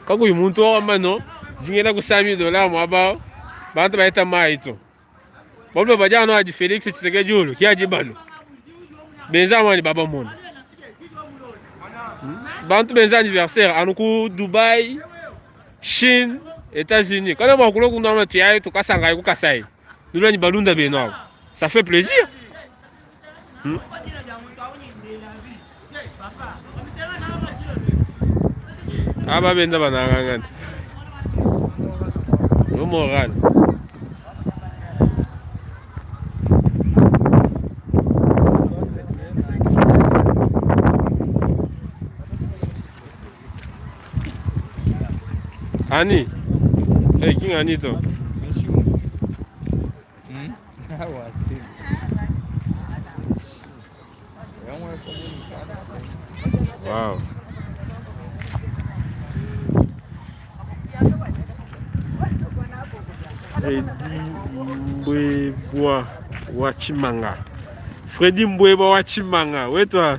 Kakuyi muntu wamba no jingena ku 100 dollars mwaba bantu baita mai to. Balume badi anu adi Felix Tshisekedi ulu ki adi balu benza anu baba mona bantu benza anniversaire anu ku Dubai, Chine, États-Unis kana bua kulua kunua tuyayi tukasangayi ku Kasai nulua ni balunda benu abo ça fait plaisir. Aba benda banangangana no moral. Ani? Hey, king ani to? Wow. Freddy Mbwebwa wa Chimanga. Freddy Mbwebwa wa Chimanga. Wetu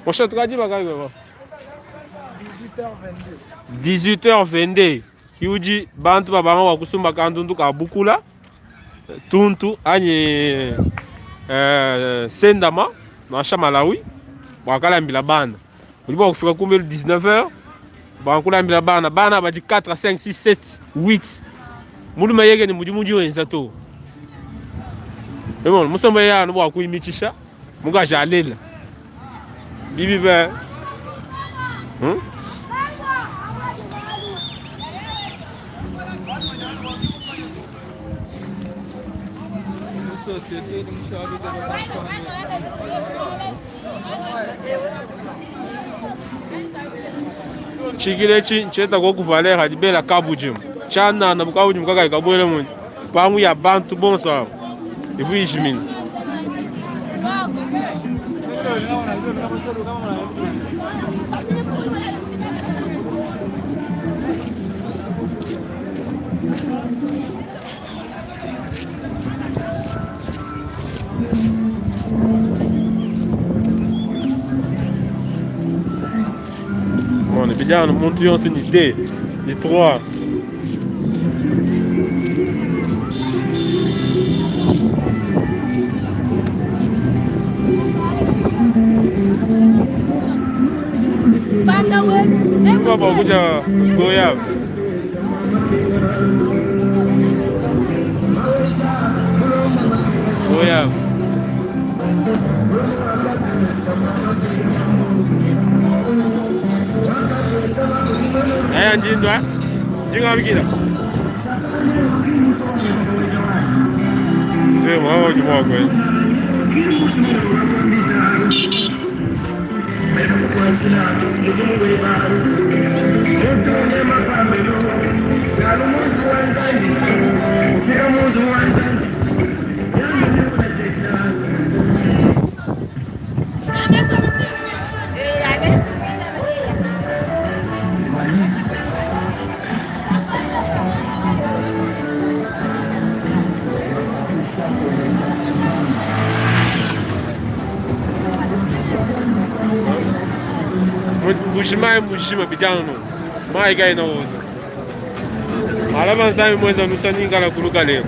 Mon cher, tu as dit 18h22. 18h22. Kiuji bantu babanga wa kusumba kandundu ka bukula tuntu anyi sendama nansha Malawi bakalambila bana udi bua kufika kumbelu 19h bakulambila bana bana badi 4 5 6 7 8 mulume yeke ni mudimu udi wenza to ebon musomba ye anu bua kuimitshisha mukaji alela bibi be Tshikile etshi ntshieta koku valeur adi bela kabudimu tshianana bu kabudimu kakayi kabuele mu mpangu ya bantu bonso aba ivu ijimina. Mona, bidi anu muntu yonso ni 2 ni 3. Baba kuja goyave. Goyave. Aya njindwa. Njinga bikira. Sema hao jumwa kwezi. Mbujimayi mujima bidi anu mayi kaena oza alaba Nzambi muenza lusa ningala kuluka lelu.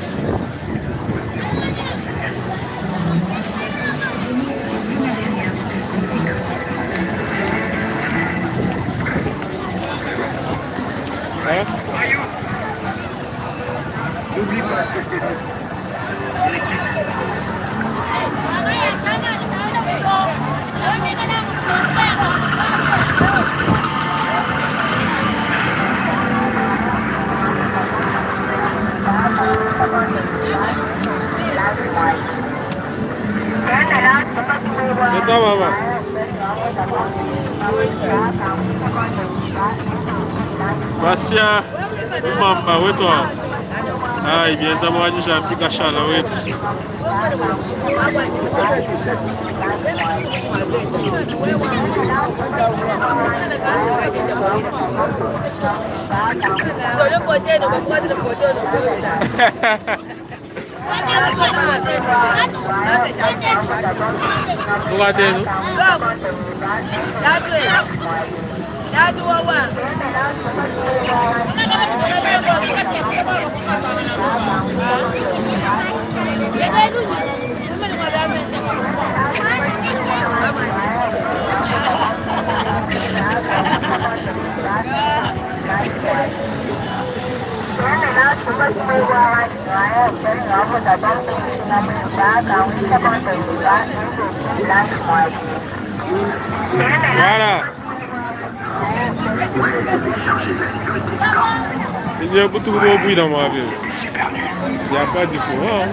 Hein? Attends, maman. Basia Mamba wetu ai bienza mwanyisha mpika shala wetu. Tukatenu. Voilà. Il y a beaucoup de bruit dans ma ville. Il n'y a pas de courant.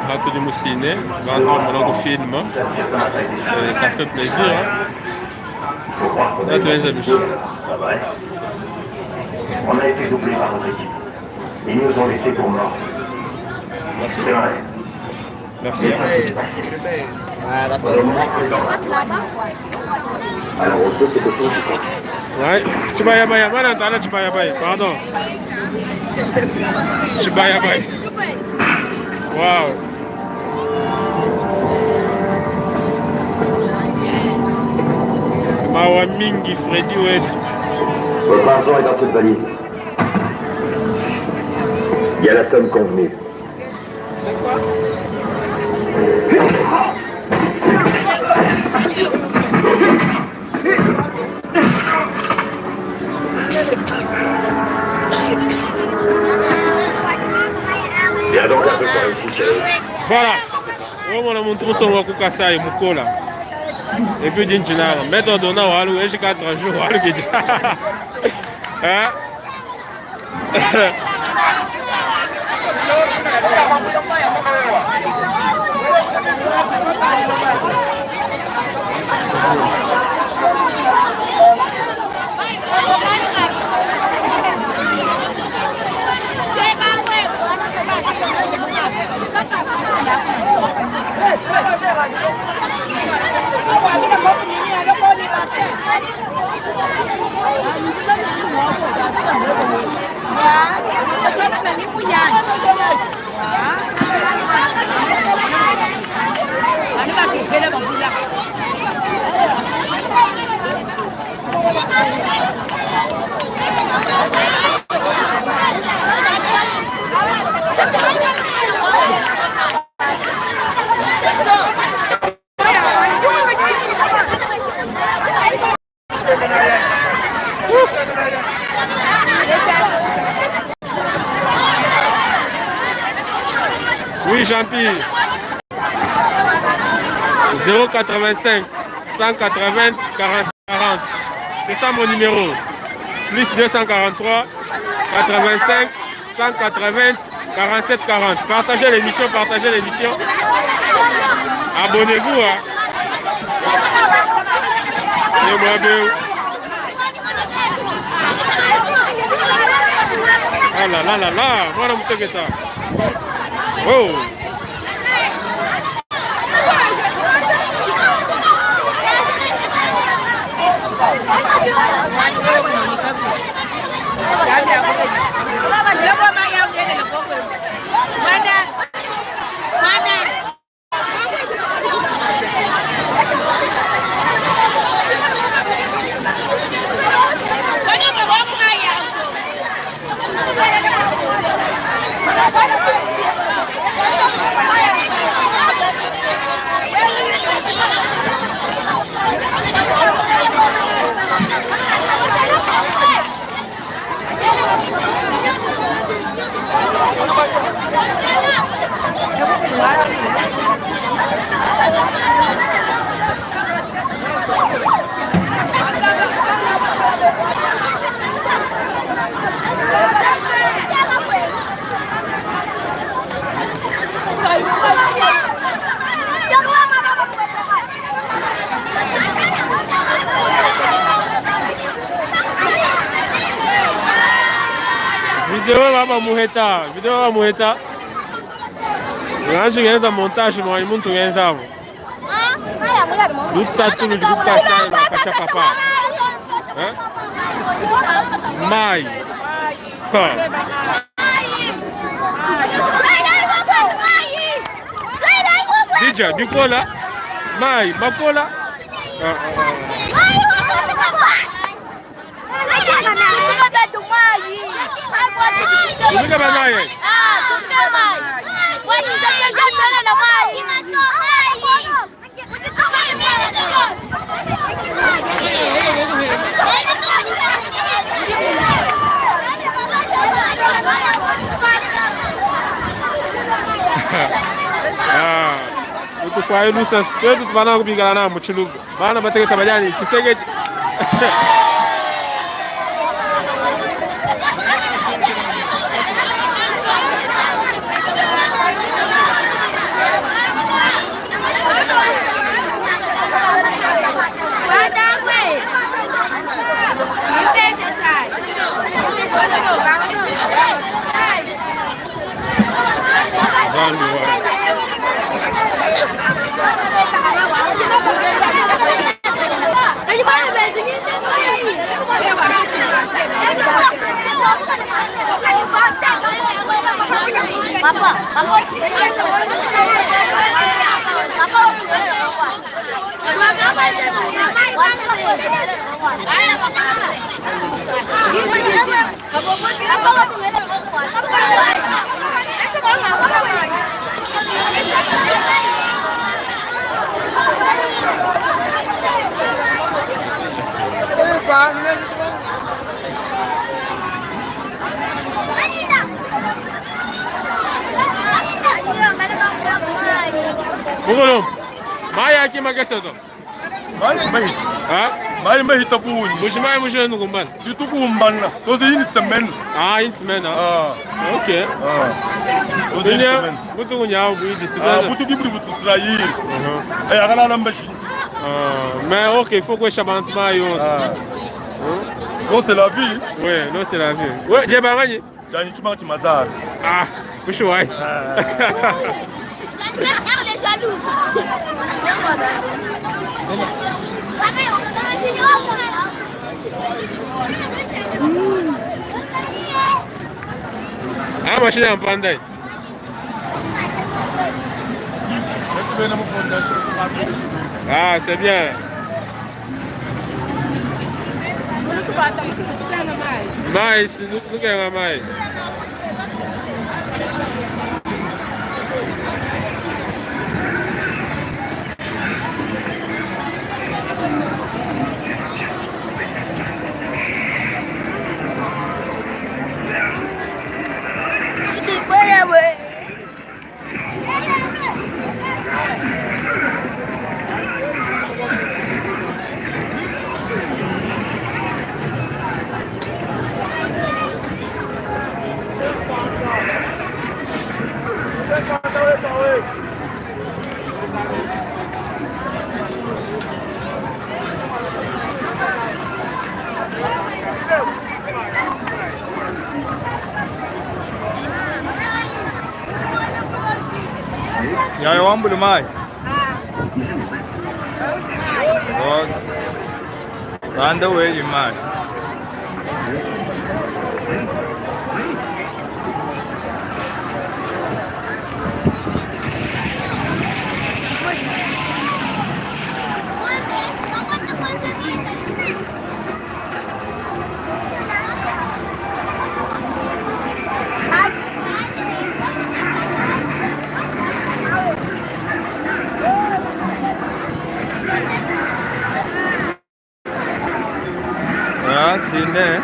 Là, tout du ciné, va entendre le film. Et ça fait plaisir. Hein. Là, tu es On a été doublé par notre équipe. Ils nous ont laissés pour morts. Merci. C'est vrai. Merci. Alors on peut quelque chose du Ouais. Chibayabaya, mana Chibayabaya, pardon. Chibayabaya. Wow. Mawa mingi Freddy wetu. Votre argent est dans cette valise. Il y a la somme convenue. C'est quoi? Viens donc un peu par ici, chérie. Voilà. Omona muntu musonga kukasai mukola. Et puis d'inchinara. Maître donna walu eshi 4 jours walu kiji. Hein? Oui, Jean-Pierre. 085 180 40 40. C'est ça mon numéro. Plus 243 85 180 47 40. Partagez l'émission, partagez l'émission. Abonnez-vous. Hein. Et moi, ben. Ah là là là là, mwana muteketa. Oh. Video baba muheta, video baba muheta. Nganji ngenza montage mwa muntu ngenza abo. Lutatu lutasa na kacha papa. Hein? Mai. Ha. Dija, Bikola. Mai, Makola. Ah, ah, ah. Tumika ba mai. Ah. Utufwaye lusa twetu tubana kubigana na muchiluga. Bana bategeta bajani chisege. Mugolom. Maya ki magesoto. Mai mai. Ha? Mai mai tabuni. Mujimai mujwe nukumbana. Ditukumbana. Tozi une semaine. Ah, une semaine ah. Ok. Ah. Tozi une semaine. Butu kunyawo buiji Ah, butu kibri butu trahir. Eh akala lambashi. Ah, mais OK, il faut que je mayo. Ah. Non, c'est la vie. Oui, non, c'est la vie. Ouais, j'ai pas gagné. Gagné tu manques mazar. Ah, kushwai. Les jaloux. Ah, machine en pandai. Ah, c'est bien. Mais, nous gagnons mais. Yaya wambule mai. Randa weli mai. Ah, sine.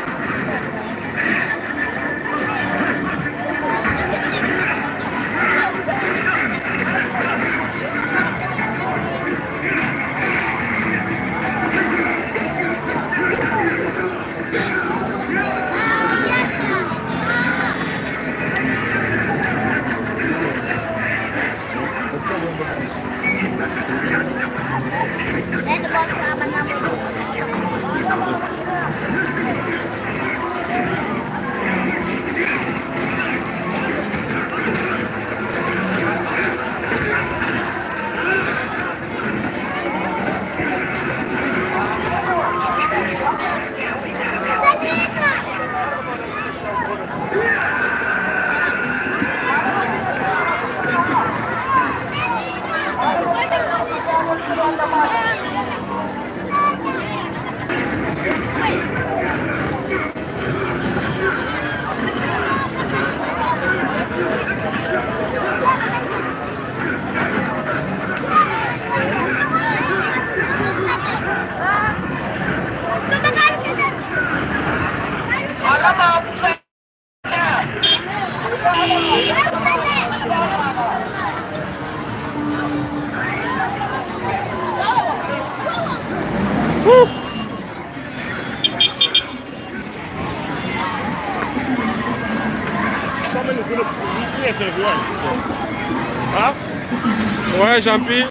Ouais, Jean-Pierre.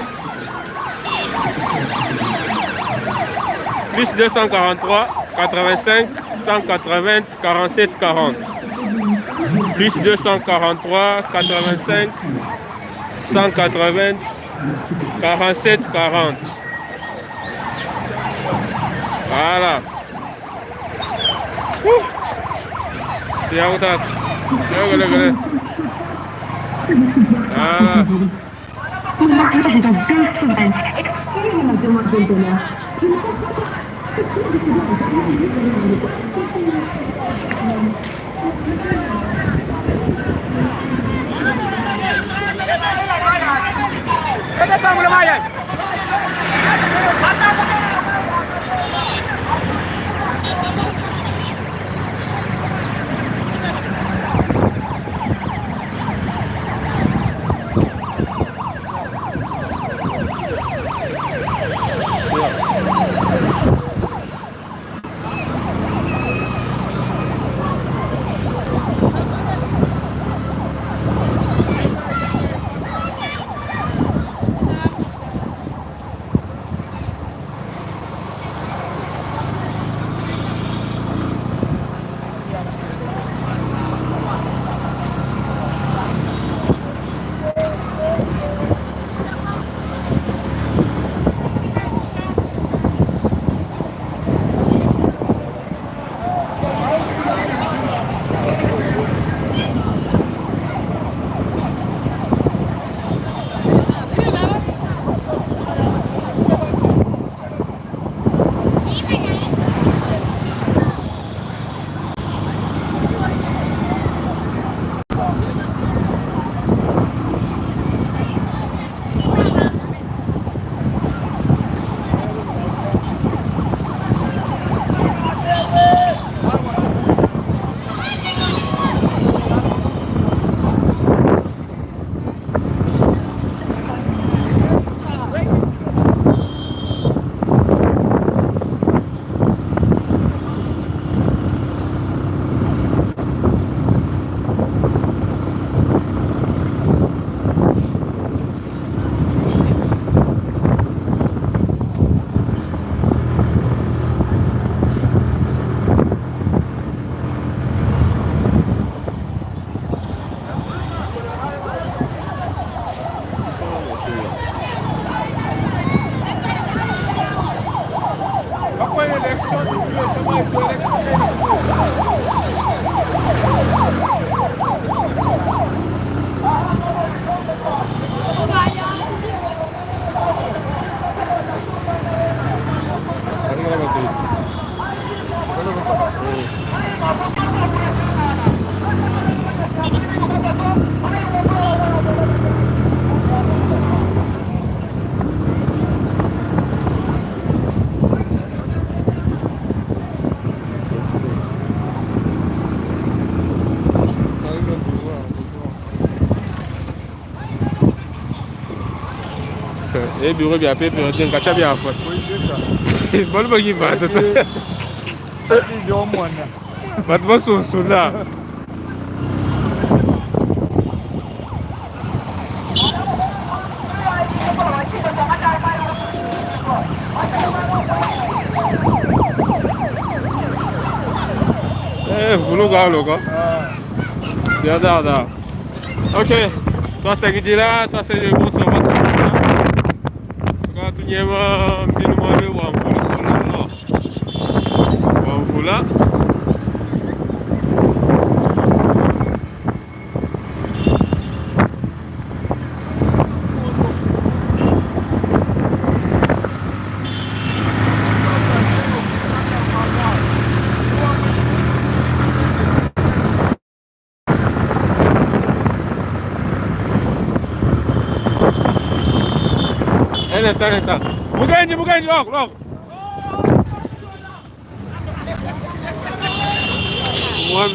Plus 243, 85, 180, 47, 40. Plus 243, 85, 180, 47, 40. Voilà. Ouh. Voilà. Mon mariage est dans 2 semaines. Excusez-moi, demoiselle d'honneur. E biro bia PPRD nkatshia biafua. Balu bakibata to. Batu basunsula. Eh, vuluka aloka. Bien dada. Ok. Twasakidila, twasakidila bonsoir Tuka tunyema mbinu mwabe wa mvula. Oh là là. Wa mvula. Un instant, un instant. Mugenji, Mugenji, log, log. Moi,